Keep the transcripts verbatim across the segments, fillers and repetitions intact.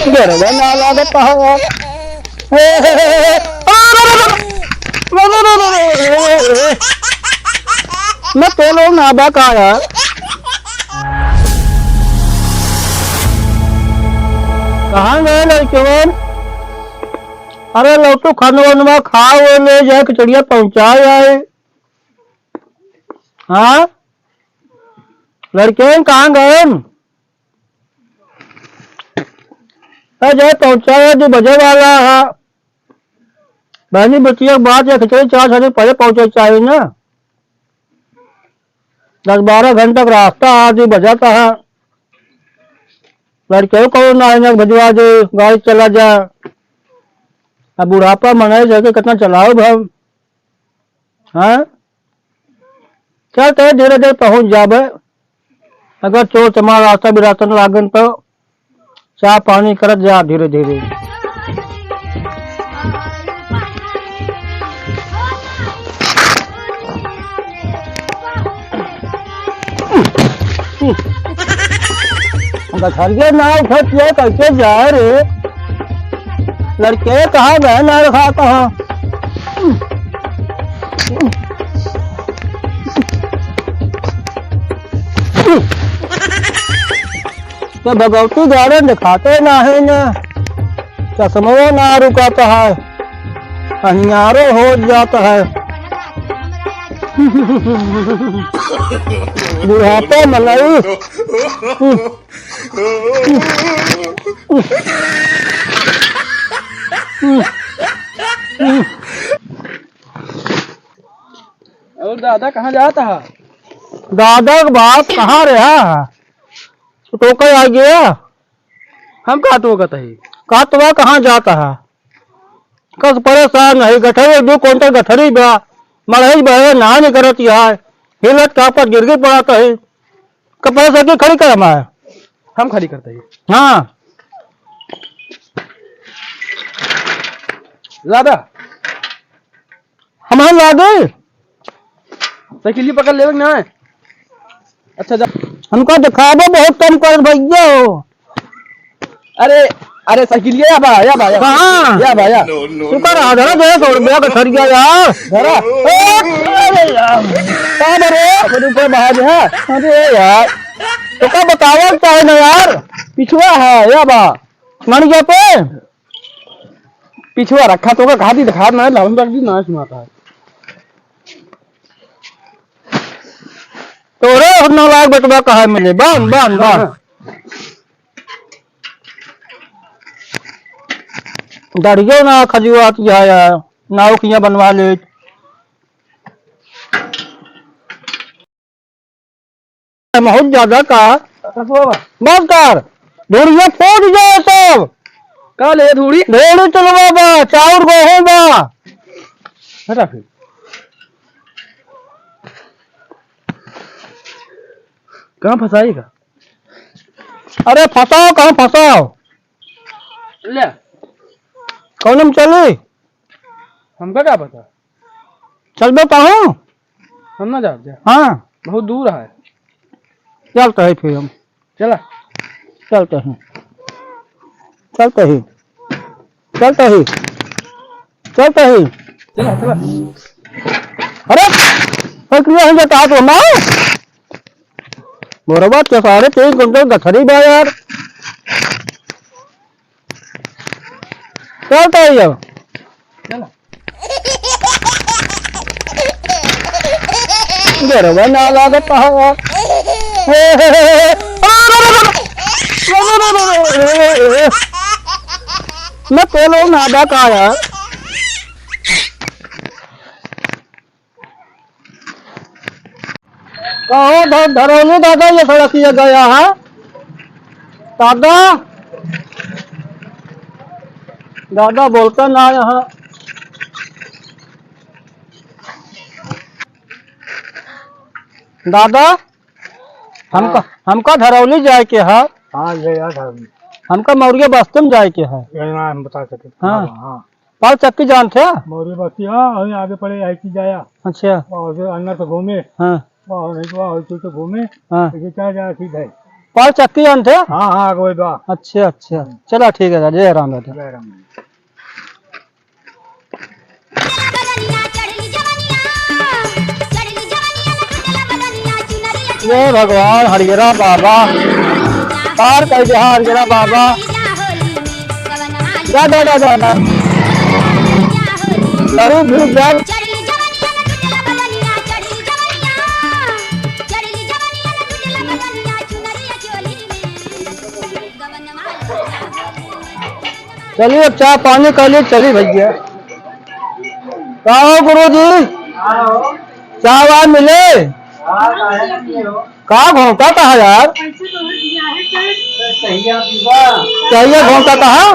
गरबा ना लागत है। मैं तो लोग ना बा का यार। कहाँ गए लड़कवन? अरे लौटो, खाना वाना खाओ, ले जाए, खिचड़िया पहुँचाए आए। हाँ? लड़कवन कहाँ गए? अरे जाए पहुँचाए, दो बजे वाला है। बहनी बिटिया के बात या खिचड़ी चार साढ़े पहले पहुँचे चाहिए ना। दस बारह घंटा का रास्ता, आदमी बजाता है। लड़के को ना है ना, भिजवा दे, गाड़ी चला जा। अब बुढ़ापा मनाए जाके कितना चलाओ भाई, हाँ? चल, तय धीरे धीरे पहुँच जाबे। अगर चोर चमार रास्ता बिरास्ता न लागन तो चाह पानी करत जा धीरे धीरे। गठरिया ना उठत ये कैसे जाए रे? लड़के कहाँ गए ना रखा कहाँ? तो भगवती द्वारा दिखाते ना है ना, चश्मो ना रुकाता है, अनियारो हो जाता है। बुढ़ापा मनई। और दादा कहाँ जाता है? दादा के बाप कहाँ रहा है? टोका आ गया। हम का टोकत है? का तो कहाँ जाता है? कस परेशान है, गठरी दो कुंटल गठरी बा, मड़हई बहे ना निकरत है, हिलत कापत गिर गिर पड़त है। कब पहले साइकिल खड़ी कर हमारे? हम खड़ी करते हैं। हाँ। दादा। हमारे लागे। साइकिल ही पकड़ लेवे ना। अच्छा, जा। हमका दिखावे बहुत कम कर भैया हो। अरे, अरे, साइकिल ये या बा, या बा, या बा। कहाँ? या बा, या। तू का रहा, धरा दे सौ रुपया का खर्चा यार। धरा। ए, अरे यार। का बा रे? अपने ऊपर बहा दे, हाँ। अरे यार। तो का बतावा चाहे ना यार? पिछुआ है, या बा। मर गया पे? पिछुआ रखा तो का कहा दी दिखा ना, लावन रख दी ना सुनाता है। तोरे नालायक बेटवा कहाँ मिले? बांध, बांध, बांध। हाँ। दाढ़ियो ना खजुआत है यार, नाव किया बनवा ले। बहुत ज्यादा का। बस कर, धुरिया फूट जाए सब। का ले धूड़ी? धूड़ी चलवा बा, चाउर गेहूं बा। हटा फिर। कहाँ फंसाएगा? अरे फंसाओ, कहाँ फंसाओ? ले। कौन हम चली? हमका का पता? चलबे कहूँ? हम ना जाब जा। हाँ। बहुत दूर है। चलते हैं फिर हम। चला। चलते हैं। चलते ही। चलते ही। चलते ही। चला, चला। अरे, साइकिल हम बता तो ना। मोरबा के साढ़े तीन कुंटल गठरी बा यार। चलता है अब। चला। गरबा ना लागत है। मैं तो लोग ना बा का यार। कहो ध-, धरौनी दादा, ये सड़क ये गया है दादा। दादा बोलता ना यहाँ। दादा, हमका, हाँ। हमका धरौनी जाए के है। हाँ, ले यार धरौनी। हमका मौर्य बस्ती में जाए के है। ये ना हम बता सके। हाँ। हाँ, हाँ। पाँच चक्की जानत है? मौर्य बस्ती, हाँ, वहीं आगे पड़े, आई चीज आया। अच्छा। और जो अंदर से घूमे। हाँ। और नहीं तो वहाँ होई तो घूमे। हाँ। ऐसे चला जाए सीधे। पाँच चक्की अंत है? हाँ, हाँ, आगे बा। अच्छा, अच्छा। चला, ठीक है, जय राम दादा। जय राम। ये भगवान हरिहरा बाबा, पार कर दे हरिहरा बाबा। जा, जा, जा, जा, जा। जरूर भूल जा। चलिए, अब चाय पानी कर लिए, चलिए भैया। का हो गुरुजी? चाय वाय मिले? का घोंटा कहा यार? चाहिए घोंटा कहा?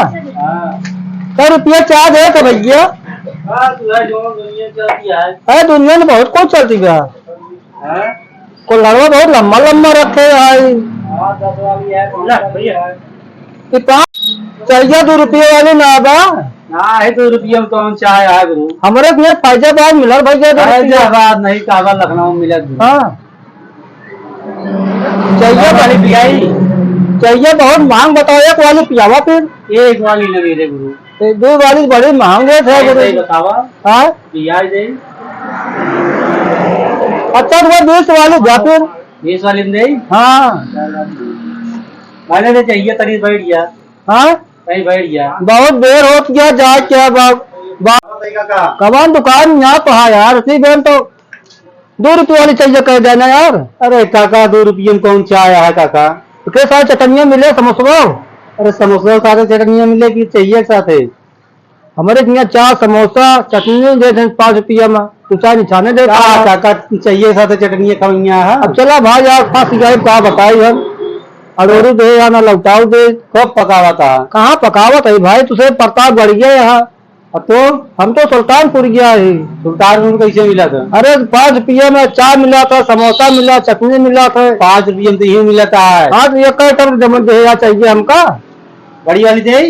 कै रुपया चाय दे तो भैया। अरे दुनिया में बहुत कुछ चलती बा। कुल्हड़वा बहुत लम्बा लम्बा रखे भाई। हाँ, दस वाली है, पाँच वाली है। ये पाँच चाहिए, दो रुपये वाली ना बा। ना, है दो रुपये में कौन चाय है गुरु? हमरे के लिए फैजाबाद मिलल भैया, दो रुपये। फैजाबाद नहीं, काबा लखनऊ मिलत गुरु। हाँ। चाहिए वाली पियाई। चाहिए बहुत महंग, बताओ, एक वाली पियावा फिर। एक वाली ना मिले गुरु। एक दो वाली बड़ी महंग है नहीं, गुरु। नहीं बतावा। हाँ? पियाई दे। अच्छा, तो वो बीस वाली जा फिर। बीस वाली में दे? हाँ। मैंने तो चाहिए, तनी बैठ गया। हाँ? तनी बैठ गया। बहुत देर हो गया, जा क्या बा-, बा-, कवन दुकान यहाँ तो है यार, इतनी देर तो दो रुपये वाली चाहिए कह देना यार। अरे काका, दो रुपये में कौन चाय है काका? तो के साथ चटनिया मिले, समोसा? अरे समोसा साथे चटनिया मिले कि चाहिए साथे? हमरे हियाँ चार समोसा, चटनी दे दें पाँच रुपया में, तू चाय निछाने दे का? काका, चाहिए साथे चटनी खवैया है। अब चला भाई, आज फंस गए, का बताई हम, अड़ोरू दे या ना लौटाऊ दे। कब पकावत है? कहाँ पकावत है भाई, तुझे प्रतापगढ़ गया यहाँ। अब तो हम तो सुल्तानपुर गया है। सुल्तानपुर कैसे मिला था? अरे पाँच रुपया में चाय मिला था, समोसा मिला, चटनी मिला था। पाँच रुपया में तो यही मिला था। हाँ, तो ये कै टन जमन दे या चाहिए हमका? बड़ी वाली दे?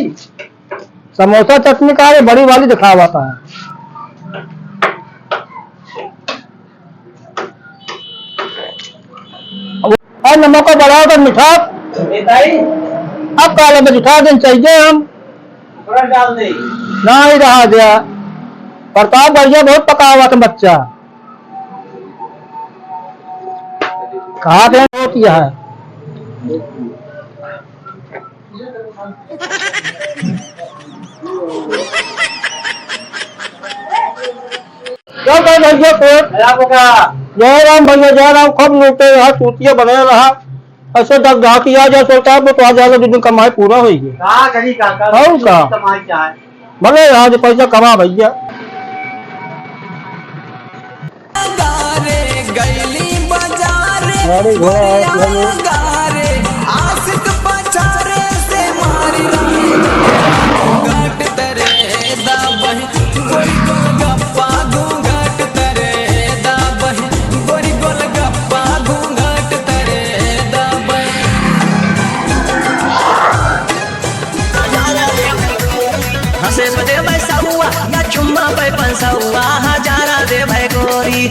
समोसा चटनी का रे, बड़ी वाली दिखावा था। अब, अब नमक का बढ़ाओ तो मिठा। ए ताई। अब काले में मिठा दिन चाहिए हम। थोड़ा डाल दे। नहीं रहा गया। प्रतापगढ़िया बहुत पकावत बच्चा। कहा थे होती है। जय राम भैया, जय राम, खूब लूटे रहा, चूतिया बने रहा। ऐसे डग डग किया जा, सोचता है, तो आ जाएगा, जिस दिन कमाई पूरा होई है। का करी काका, और का? कमाई क्या है? भले आज पैसा कमा भैया। गारे गैली बाजारे, गाड़ी घोड़ा है, गोरिया गारे, आशिक पचारे से मारी रही। घूंघट तरे दाबही, गोरी गोलगप्पा, घूंघट तरे दाबही, गोरी गोलगप्पा, घूंघट तरे दाबही। हंसे पे देबै सौआ, या चुम्मा पे पंसौआ, हजारा देबै गोरी।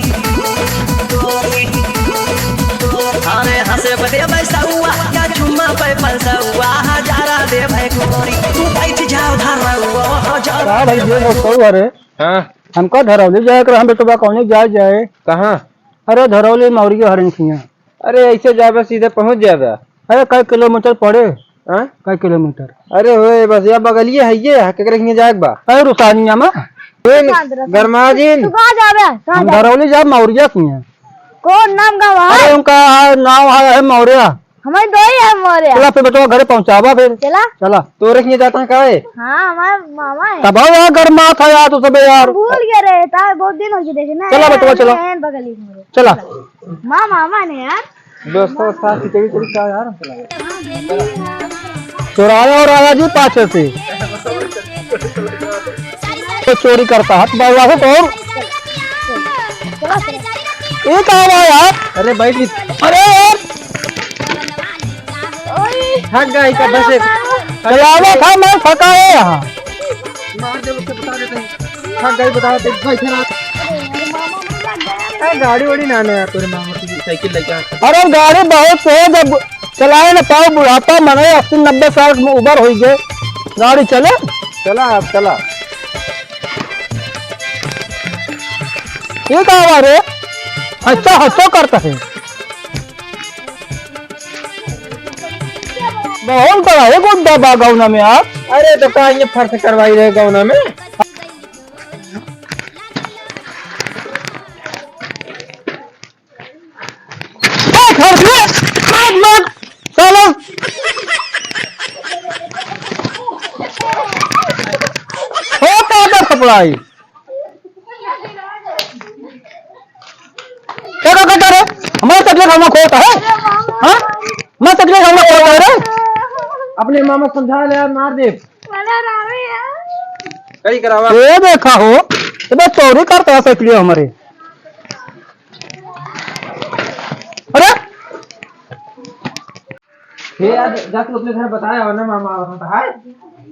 अरे हंसे पे देबै सौआ, या चुम्मा पे पंसौआ, हजारा देबै गोरी। तू बैठ जाओ धरौआ, हजारा का भाई, ये बताओ, अरे। हाँ। हमका धरौली जाए के रहा, बेटवा, कौने जाए जाए? कहाँ? अरे धरौली मौरिया हरिन खिया। अरे ऐसे जाबे सीधे पहुँच जाबे। अरे कै किलोमीटर पड़े? हाँ? कै किलोमीटर? अरे होए बस या बगलिए है ये, केकरे हियाँ जाए के बा? अरे रुसानिया में। ए, गरमा जिन। तू कहाँ जाबे? कहाँ हम जाबे? धरौली जाब मौरिया खिया। कौन नाम का वहाँ? अरे उनका नाम है, है मौर्या। हमारे दो ही है मौर्या। चला फिर बेटवा घरे पहुँचावा फिर। चला। चला। तोरे हियाँ जाता है का है? हाँ, हमारे मामा है। तब आओ यार, गरमात है यार तू सबे यार। भूल गए रे, तार बहुत दिन हो गए देखे ना। चला बेटवा, चला। बगल ही में। चला। माँ, मामा ने यार। दोस्तों के साथ खिचड़ी चली क्या यार? चुराया और आया जी पाछे से। तो चोरी करता है, तो बाबा से तो और। ये कहाँ हुआ यार? अरे बैठ ली। अरे यार। थक गई का बस एक। चलावा था, मैं थका है यहाँ। मार दे, उसके बता देते हैं। थक गई, बता देते हैं। बैठे रहो। अरे गाड़ी वाड़ी ना, ना यार, तेरे मामा की साइकिल लेके आ। अरे गाड़ी बहुत तेज है, चलाए न पाओ, बुढ़ापा मने अस्सी नब्बे साल में उबर होइ गए, गाड़ी चले? चला अब, चला। ये का हुआ रे? अच्छा हंसो करता है। बहुत बड़ा है गुड्डा बा गौना में यार। अरे तो का ये फर्श करवाई रहे गौना में? ए, छोड़ दे, मत, मत, साला। हो, का बा सप्लाई? क्या, क्या, क्या, क्या रे? हमारे तकलीफ हम खोता है? हाँ? मैं तकलीफ हम खोता है रे? अपने मामा समझा ले यार, मार दे। कई करावा। ये देखा हो, तो बस चोरी करता है साइकिल हमारे। अरे! हे यार, जा तू अपने घर बताया हो ना, मामा आवत है,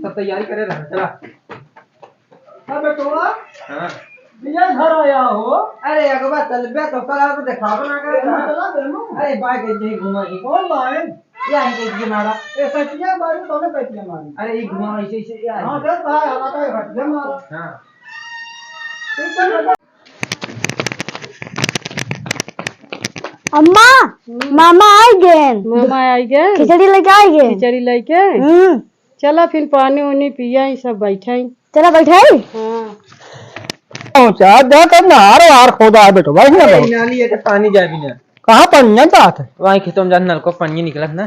सब तैयारी करे रहा, चला। हाँ बेटवा, हाँ। बिया घर आया हो। अरे अगवा चलबे तो साला तो देखाबो ना करे। चला, चला, चला। अरे बाय के यही घुमा के। कौन बाय? या इनके ये मारा। ए सचिया मारी, तोने पैसिया मारी। अरे ये घुमा ऐसे, ऐसे, या हाँ, ऐसे। दे, बाय, हवा का घट गया मारा। हाँ। अम्मा, हम्म। मामा आइ गएन। मामा आइ गएन। खिचड़ी लइके आइ गएन। खिचड़ी लइके? हम्म। चला फिर पानी उनी पिया, ई सब बैठे। चला बैठे? हाँ। पहुँचा, जा कर नहार वार खोदा है बेटो, भाई ना अरे, बहुत। नाली है तो पानी जाए भी ना। कहाँ पनिया जात है? वहीं खेतों में जात नलको पनिया निकलत ना।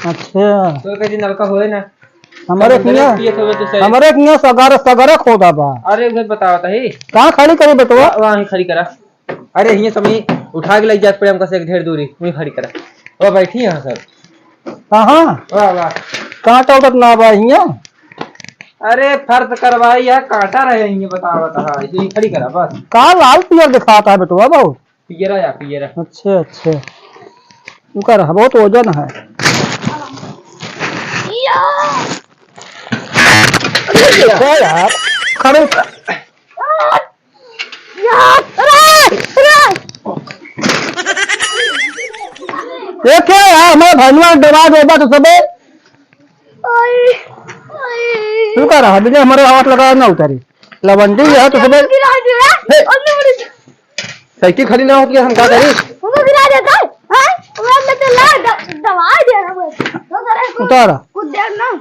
अच्छा। तो कहीं नलका होए ना। हमरे तो किया, पिए थे वो तो सही। हमरे किया सगर, सगर खोदा बा। अरे उधर बताओ तो ही। कहाँ खड़ी करी बेटवा? वहाँ, वहाँ खड़ी करा। अरे हियाँ समय उठा के लग जात पड़े हमका से एक ढेर दूरी, वहीं खड़ी करा। वो बैठी यहाँ सब। कहाँ? वाह, वाह। कांटा उठत ना बा हियाँ? अरे फर्श करवाई है, कांटा रहे हियाँ, बताओ, बताओ, यहीं खड़ी करा बस। का लाल पियर दिखाता है बेटवा बहुत? पियरा या पियरा। अच्छा, अच्छा। उनका रहा, बहुत वजन है। देखो यार, खड़े कर। यार, अरे, अरे। देखो यार, हमारे भैया दबा दे, बस सबे। ओए, ओए। तू का रहा, बिना हमारे हाथ लगाया ना उतारी। लवंडी है तो सबे। गिरा दिया। हे। और लवंडी। साइकिल खड़ी ना होती है, हम का करी? वो गिरा देता है, हैं? वो अंदर से ला, द-, दबा दिया ना वो। तो करे को उतारा। कूद दे ना।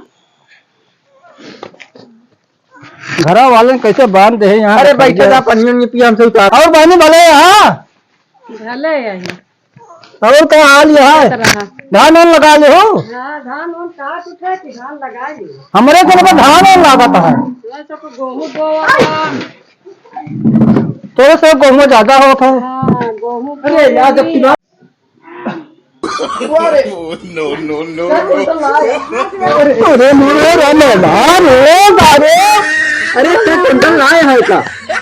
घरा वाले कैसे बांध दे हैं यहाँ अरे पे बैठे खड़े। जा, पनिया नहीं पिया हमसे उतार। और बहनी भले यहाँ। भले यही। और का हाल यहाँ है? चलत रहा। धान वान लगा ले हो? हाँ, धान वान काट उठे कि धान लगा ले। हमरे घर में धान वान लागत है। वैसे को गेहूं बोआ। तोरे से गेहूं ज्यादा होत है। हाँ, गेहूं अरे यार, जब बोई। अरे, अरे, अरे, मेहमान हो, अरे। अरे, एक कुंटल लाए है का?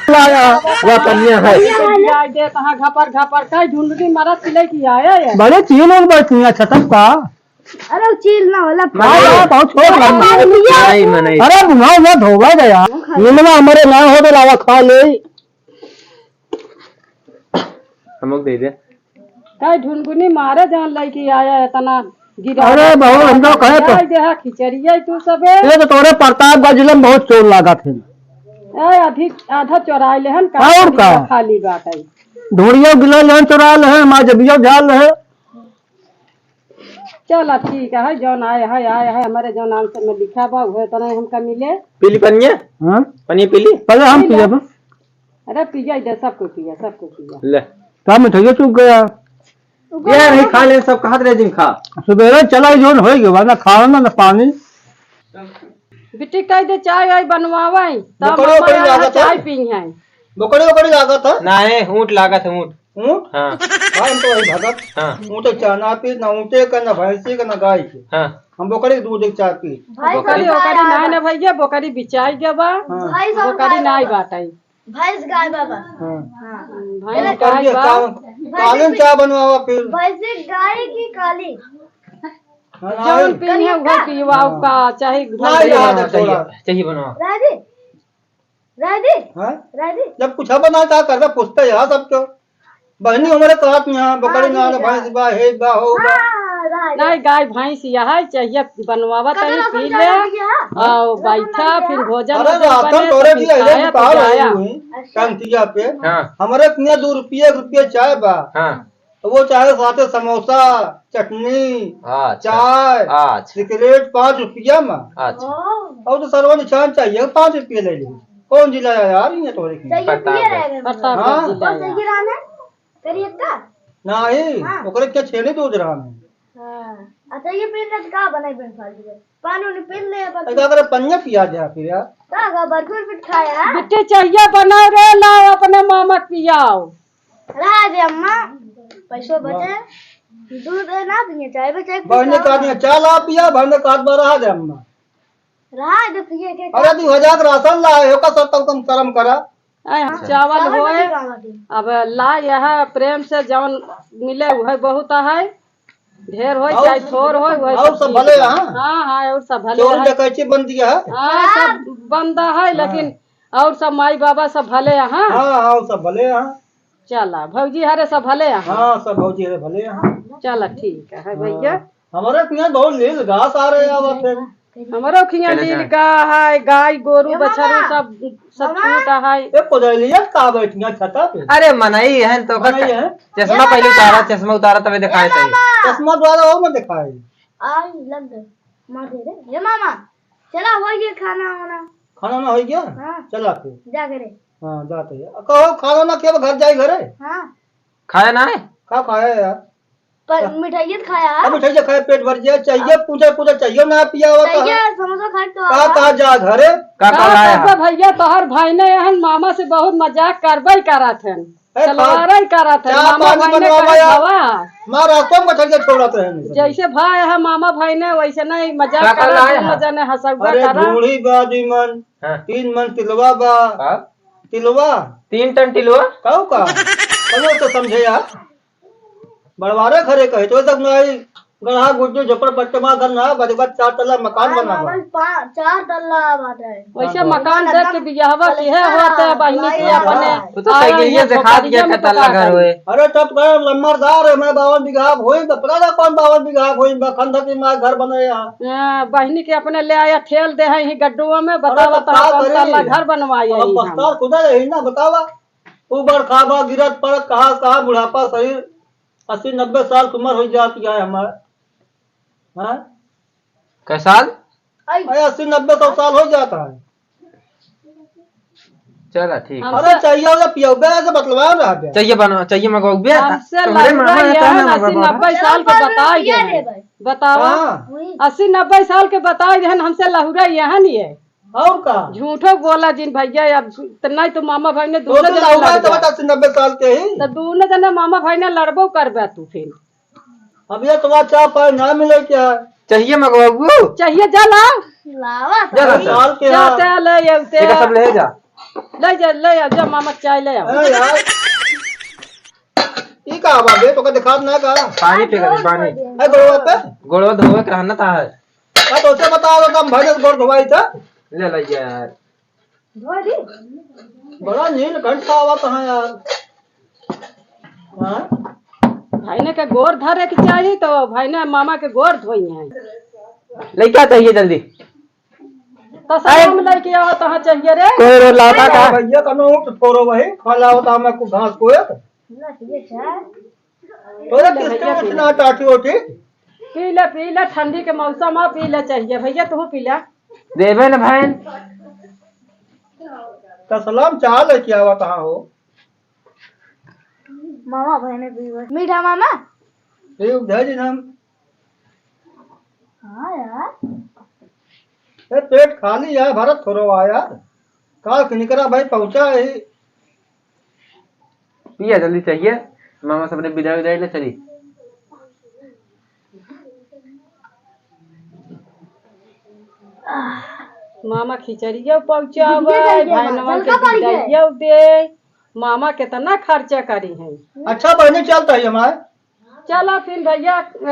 लाया, वह पनिया है। जाए दे, तहाँ घपर घपर का ढूंढनी मारा सिलाई की आया है। बड़े चीन और बैठी है, अच्छा तब का? अरे, वो चील ना होला। हाँ, बहुत छोट है। नहीं, नहीं। अरे, बुढ़ा हुआ धोवा गया। निमना हमारे ना हो तो लावा खा ले। हमक दे दे। काहे ढुनगुनी मारे जान लइके आया इतना गिरा अरे दे। बहू, हम तो कहे तो गिराई दे हा खिचड़िया तू सबे। ये तो तोरे प्रतापगढ़ जिला में बहुत चोर लागत है। ए, अभी आधा चोराई लेहन, का और का? खाली बात है। ढोड़िया गिला लेहन चोरा लेहन, माँ जबिया झाल लेहन। चला ठीक है, जौन आए है, आए है, हमारे जौन आंसर में लिखा बा, उहे तने हमका मिले। पीली पनिया? हाँ? पनिया पीली? पहले हम पीला। पियब। अरे पिया दे, सबको पिया, सबको पिया। ले। का मिठाइया चुक गया? उगल यार, नहीं रहा। खा ले, सब कहत रहे जिन खा। सुबेरे चला ही जोन होई गवा, ना खाना ना पानी। बिट्टी कह दे चाय वाय बनवावे, तब बोकड़ी मामा ओकड़ी यहाँ लागत है? चाय पी हैं। बोकड़ी ओकड़ी लागत है? नहीं, ऊँट लागत है, ऊँट। ऊँट? हाँ। भाई, हम तो वही भगत। हाँ। ऊँट चाह ना पी, ना ऊँटे का, ना भैंसी का, ना गाय के। हाँ। हम बोकड़ी के दूध के चाह पी। भाई, बोकड़ी सब ओकरी गाय ना, ना भैया, बोकरी बिचाई गवा। हाँ। भाई, सब बोकरी गाय ना बाबा। बाटई। भैंस गाय बाबा। हाँ। हाँ, भैंस अरे गाय करिए, बा। काल-, कालीन चाह बनवावा फिर। भैंस गाय की काली। हाँ, जौन नहीं। पीनी है, वह पियवाओ का, चाहे नहीं, यहाँ तो थोड़ा। चाहिए, चाहिए बनवाओ। राजी, राजी, हाँ? राजी। जब कुछ बना, का करबे, पूछते यहाँ सब तो। बहनी हमारे कहत में, हाँ, बकरी हाँ, ना, ठीक है। भैंस बा, हे बा, हो बा। हाँ, नहीं, गाय भैंस यह है, चाहिए बनवावा कतना तनी, पी ले। और बैठा, फिर भोजन अरे वोजन राशन बने, तोरे तो भी फिर अइले खाया दुकान आई पियाया। हुई, अच्छा। टंकिया पे। हाँ। हमरे किहाँ दो रुपया, एक रुपया चाय बा। हाँ। तो वो चाहे साथे समोसा, चटनी, अच्छा। चाय, अच्छा। सिगरेट पाँच रुपया में। अच्छा। और तो सरवा निशान चाहिए, पाँच रुपया ले ली। कौन जिला है यार, ये तोरे की? सही प्रतापगढ़। पिए रहे हैं। प्रतापगढ़ हाँ। जिला कौन है। सही रहा है? तेरी एक का? नहीं, हाँ। ओकरे के छेने दो जरा में। हाँ। अच्छा, ये पेन का बनाई बन फाल दिया। पानी उन्हें पेन ले अपन। अरे, अगर पनिया पिया जा फिर यार। का, का, बर्गर पिट खाया? बेटे, चाहिए बनाओ रे, लाओ अपने मामा के पियाओ। रहा दे अम्मा, पैसो बचे, दूध है ना पिए, चाय बचे, बहने पियाओ। का दिया, चाय ला पिया, बहने का बार रहा दे अम्मा। रहा दे पिए के अरे, का? दू हजार के राशन लाए हो का, सब कम, कम शर्म करा। आय, हाँ, चावल चावल होए, बचे का बाटे? अब ला यह प्रेम से जवन मिले वह बहुत है, ढेर होए और चाहे थोर होए, वह और सब सब चीज भले बा। हाँ? हाँ, हाँ, और सब भले चोर हैं। डकैती बंद किया है? हाँ, सब बंद है, हाँ। लेकिन और सब माई बाबा सब भले हैं। हाँ, हाँ, और सब भले हैं। चला, भौजी हरे सब भले हैं। हाँ, सब भौजी हरे भले हैं। चला, ठीक है, है भैया। हाँ। हमरे किहाँ बहुत लील घास आ रहे हैं, अब फिर। हमरो किहाँ पहले लील जाए। का है, गाय, गोरू, ए मामा। बछरू सब, सब मामा। छूट है। ए, कोदलिया का बैठिया छता पे? अरे मनई है तो मनई है? चश्मा पहले उतारा, चश्मा उतारा तबे दिखाई ए सही। मामा। चश्मा द्वारा और मत दिखाई। आई लग गई। मार दे रे। ए मामा, चला हो गया खाना वाना। खाना ना हो गया? हाँ। चला फिर। जा करे। हाँ, जाते हैं। कहो खाना ना खेब, घर जाई घरे। हाँ। खाया ना है? का खाया यार? पर मिठाइये तो खाया। अब मिठाइये खाए, पेट भर जाए, चाहिए हाँ। पूजा, पूजा चाहिए ना पिया हुआ चाहिए, कहा। समोसा खाए तो का आवा। कहा जा घरे? का का का लाया? करबे भैया, तोहर भाई ने एहन मामा से बहुत मजाक करबे करत हन। ए, खा-, खिलवाड़े करत हन। चाह मामा पानी भाई ने बनवावा कहे यार। भवा। माँ रातों में मछलियाँ छोड़त रहे हैं। जैसे भाई है मामा भाई ने, वैसे नहीं मजाक का का करा, लाया दोनों है? जने हंसौबा अरे करा। ढूढ़ी बा दी मन, हाँ। तीन मन तिलवा बा। हाँ। तिलवा? तीन टन तिलवा? कहू का? कहो तो समझे यार। बड़वारे घरे कहे तो तक नहीं, गढ़ा गुड्डू झोपड़ पट्टे मा घर ना, बड़ी बात चार तल्ला मकान हाँ, बना बा। बाबा, पा-, चार तल्ला बात है। वैसे हाँ, मकान हाँ। देख के बियाहवा किहे होत है, बहिनी के हाँ, अपने हाँ। वो तो आया साइकिल ये ये देखा झोपड़िया दिया में कितना पका घर कर। होए। अरे तब कहे लम्बरदार है, मैं बावन बीघा भूमि, तो पता ना कौन बावन बीघा भूमि, बखंड की माँ घर बने यहाँ। हाँ, बहिनी के अपने ले आया, ठेल दे है यही गड्ढुआ में, अरे बतावा तब तोहरा का कौन करी? तल्ला घर बनवाए अब यही हम। बस्ता खुदा यही ना, बतावा। ऊ बरखा बा, गिरत पड़त, कहाँ, कहाँ बुढ़ापा शरीर, अस्सी नब्बे साल की उम्र हो जाती है हमार। हाँ? कै साल? अरे, अस्सी नब्बे सौ साल हो जाता है। चला, ठीक है। हमसे अरे, चाहिए वाला पियौबे, ऐसे बतलवा रहा है। चाहिए बना, चाहिए मंगवाओगे? हमसे तोहरे लहुरा मामा है, ये तोहरे है, मामा अस्सी बाबा। नब्बे साल के चलो, बताई पिया देहन। ले भाई। बतावा। हाँ। अस्सी नब्बे साल के बताई देहन, हमसे लहुरा ये है नहीं है। और का? झूठो बोला जिन भैया, अब त-, नहीं तो मामा भाई ने तो दोनों से जने लहुरा लड़ तो गया। बता, अस्सी नब्बे साल के ही। तो दोनों जने मामा भाई ने लड़बो करबे तू फिर। अब ये तुम्हारा चाह पाए ना मिले क्या? चाहिए मगवाबू? चाहिए, जा लाओ। लावा जा ना, सर। साल के जा, हाँ। जा, ले आओ, ते एक सब ले जा। ले जा, ले आओ, जा मामा चाय ले आओ। अरे यार। ई का बा बे? तोका दिखात ना का? पानी पी ले, पानी। ए, गोड़वा पे? गोड़वा धोवे के रहना था है। आ, तो उसे बता दो, हम भैंस गोड़ धोवाई था। ले ले यार। धो दी। बड़ा नीलकंठ आवत है यार। हाँ? भाई ने के गोड़ धरे के चाही, तो भाई ने मामा के गोड़ धोई है। लइका चाहिए जल्दी। तो सलाम लेके आवा, तहाँ चाहिए रे। कोई रो लाता का? भैया, कनो ऊँट थोरो वही, खा लाओ तो हमें कुछ घास को एक। तोरे किसके उठना टाटी ओटी? पी ले, पी ले, ठंडी के मौसम आ, पी ले चाहिए। भैया, तू पी ले। देबे न भाई। तो सलाम चाह लेके आवा, कहाँ हो? मामा, बहने पीबे। मीठा मामा? ये उधर ही हम। हाँ यार। ए, पेट खाली है, भरत थोड़ो आ यार। काल के निकरा भाई पहुँचा है। पिया जल्दी चाहिए, मामा सबने विदाई विदाई ले चली। मामा खिचड़िया पहुँचावे, खिचड़िया दे दे, भाई माँ, नवा के चल का पड़ी है? विदाइया दे। मामा कितना खर्चा करी है। अच्छा बहनी चलता है हमारे। चला फिर भैया।